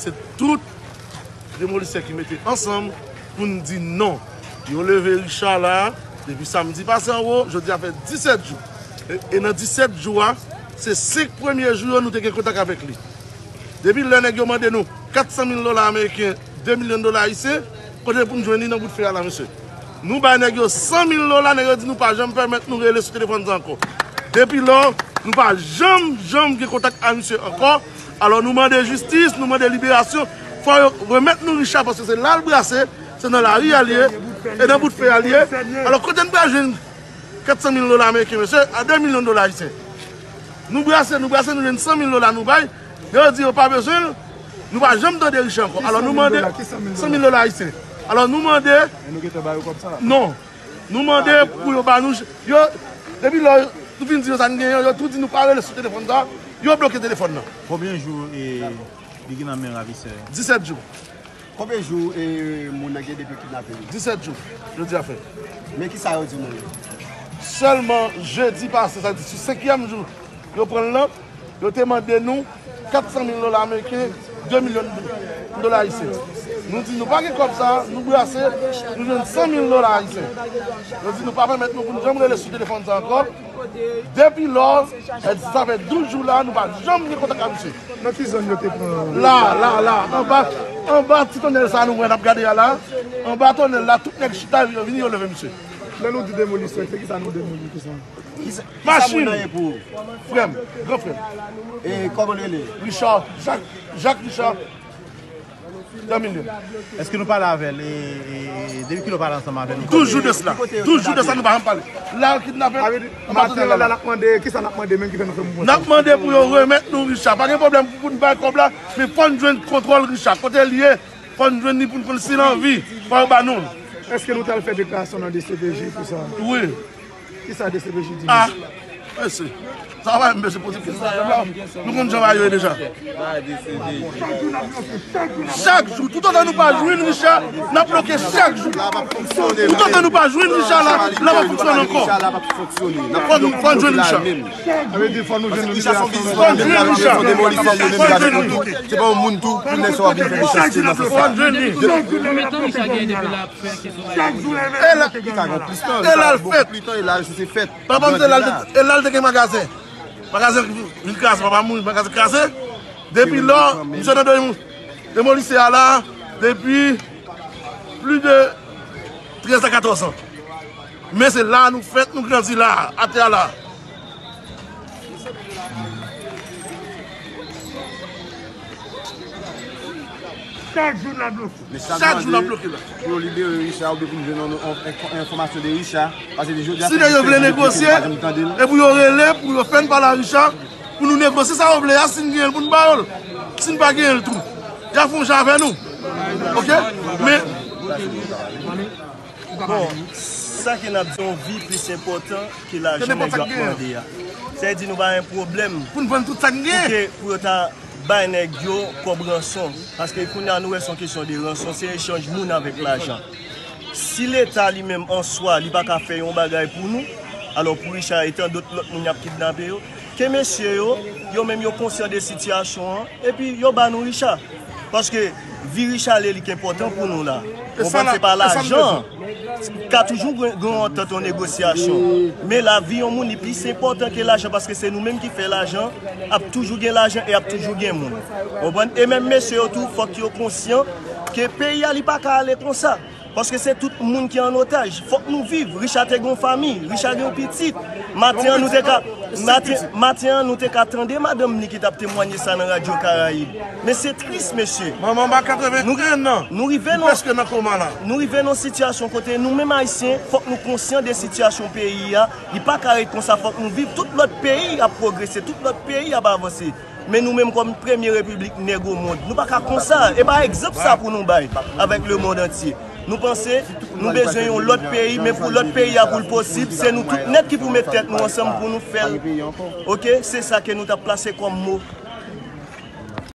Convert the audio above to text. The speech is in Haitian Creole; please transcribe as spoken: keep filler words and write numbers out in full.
Se tout demolisè ki mete ansanm pou n di non. Yo leve Richard la depi samdi pase anwo, jodi a fè disèt jou. E, e nan disèt jou a, se senk premye jou yo nou te gen kontak avèk li. Depi lè nèg yo mande nou kat san mil dola ameriken, de milyon dola ayisyen, kote pou n jwenn li nan bout fè a la, mesye? Nou bay nèg yo san mil dola, nèg yo di nou pa janm pèmèt nou rele sou telefòn sa ankò. Depi lò, nou pa janm, janm gen kontak ak misye ankò. Alò, nou mande jistis, nou mande liberasyon. Fò yo remèt nou Richard, paske se la l brase, se nan lari a l ye, e nan bout fè a l ye. Alò, kote n pral jwenn kat san mil dola ameriken, mesye, a de milyon dola ayisyen? Nou brase, nou brase, nou jwenn san mil dola, nou bay. Yo di yo pa bezwen l, nou pa janm tande Richard ankò. Alò, nou mande san mil dola ayisyen. Alò, nou mande. Men nou gentan ba yo kòb sa? Non. Nou mande pou yo ba nou, yo, depi lò, nou fin di yo sa n genyen, yo tou di nou pa rele sou telefòn sa, yo bloke telefòn nan. Konbyen jou, e, li gen nan men ravisè yo? Disèt jou. Konbyen jou, e, moun nan gen depi yo kidnape li? Disèt jou, jodi a fè. Men kisa yo di nou yo? Sèlman jedi pase, sa di sou senkyèm jou, yo pran l lan, yo te mande nou kat san mil dola ameriken, de milyon dola ayisyen. Nou di nou pa gen kòb sa, nou brase, nou jwenn san mil dola ayisyen. Yo di nou pa pèmèt nou pou n janm rele sou telefòn sa ankò. Depi lò, sa fè douz jou la, nou pa janm gen kontak ak misye. Nan ki zòn yo te pran? La, la, la, anba, anba ti tonèl sa nou wè n ap gade a la, anba tonèl la, tout nèg chita, yo vini, yo leve misye. Lè nou di demolisyon, se ki sa nou demoli, ki sa? Kisa, kisa moun nan ye pou ou? Frè m, gran frè m. E kòman l rele? Richard, Jak, Jak Richard. Yon milyon. Èske nou pale avè l? E, e, e, depi kilè w pale ansanm avè l? Douz jou de sila. Douz jou de sila, nou pa janm pale. La, yo kidnape l. Sa vle di, maten an la, n ap mande, kisa n ap mande menm ki fè nou fè mouvman sa? N ap mande pou yo remèt nou Richard. Pa gen pwoblèm pou n bay kòb la, men fò n jwenn kontwòl Richard. Kote l ye, fò n jwenn li pou n konn si l an vi. Fò yo ba nou l. Èske nou t al fè deklarasyon nan D C P J pou sa? Wi. Kisa D C P J di nou? Ah, mesye. Sa va, mesye, poze kesyon sa, la. Nou konn jan bagay yo ye deja. Chak jou, toutotan nou pa jwenn Richard, n ap bloke chak jou. Toutotan nou pa jwenn Richard la, l ap fonksyone ankò. Fò n, fò n jwenn Richard. Fò n jwenn Richard. Fò n jwenn li. Fò n jwenn li. Chak jou leve, e la, e la l fèt. Papa m se la l te, e la l te gen magazen. Magazen vin kraze, papa m mouri, magazen kraze. Depi lò, misye nan de-, demolisè a la, depi plis de trèz a katòz an. Men se la nou fèt, nou grandi la, atè a la. Chak jou n ap bloke. Men sa nou mande pou yo libere Richard oubyen pou nou jwenn yon, yon, yon enfòmasyon de Richard. Paske jodi a, si nèg yo vle negosye, e pou yo rele, pou yo fè n pale a Richard, pou nou negosye sa yo vle a, si n genyen l pou n ba yo l. Si n pa genyen l tou, y a fè yon jan avè nou. Oke? Men Bon, sa ke n ap di, yon vi plis enpòtan ke lajan nèg yo ap mande a. Sa vle di nou pa gen pwoblèm pou n vann tout sa n gen. Pou ke, pou yo ta bay nèg yo kòb ranson. Paske kounye a nou wè se yon kesyon de ranson, se echanj moun avèk lajan. Si Leta li menm an swa, li pa ka fè yon bagay pou nou, alò pou Richard e tan dòt lòt moun y ap kidnape yo, ke mesye yo, yo menm yo konsyan de sitiyasyon an, epi yo ba nou Richard. Paske vi Richard ale li k enpòtan pou nou la. Ou konprann, se pa lajan. Ka toujou gen, gen yon antant, yon negosyasyon. Men lavi yon moun li plis enpòtan ke lajan, paske se nou menm ki fè lajan, ap toujou gen lajan e ap toujou gen moun. Ou konprann? E menm mesye yo tou, fòk yo konsyan ke peyi a li pa ka ale konsa. Paske se tout moun ki an otaj. Fòk nou viv. Richard te gon fanmi. Richard gen yon pitit. Maten an, nou te ka, Maten, maten an, nou te ka tande madanm ni ki t ap temwanye sa nan Radyo Karayib. Men se tris, mesye. Manman m a katrevenn nan. Nou rive nan. Prèske nan koma la. Nou rive nan sitiyasyon kote nou menm Ayisyen, fòk nou konsyan de sitiyasyon peyi a. Li pa ka ret konsa, fòk nou viv. Tout lòt peyi ap pwogrese, tout lòt peyi ap avanse. Men nou menm kòm premye repiblik nèg o mond, nou pa ka konsa. E pa egzanp sa pou nou bay avèk lemond antye. Nou panse nou bezwen yon lòt peyi, men pou lòt peyi a pou l posib, se nou tout nèt ki pou met tèt nou ansanm pou nou fè l. Oke, se sa ke nou t ap plase kòm mo.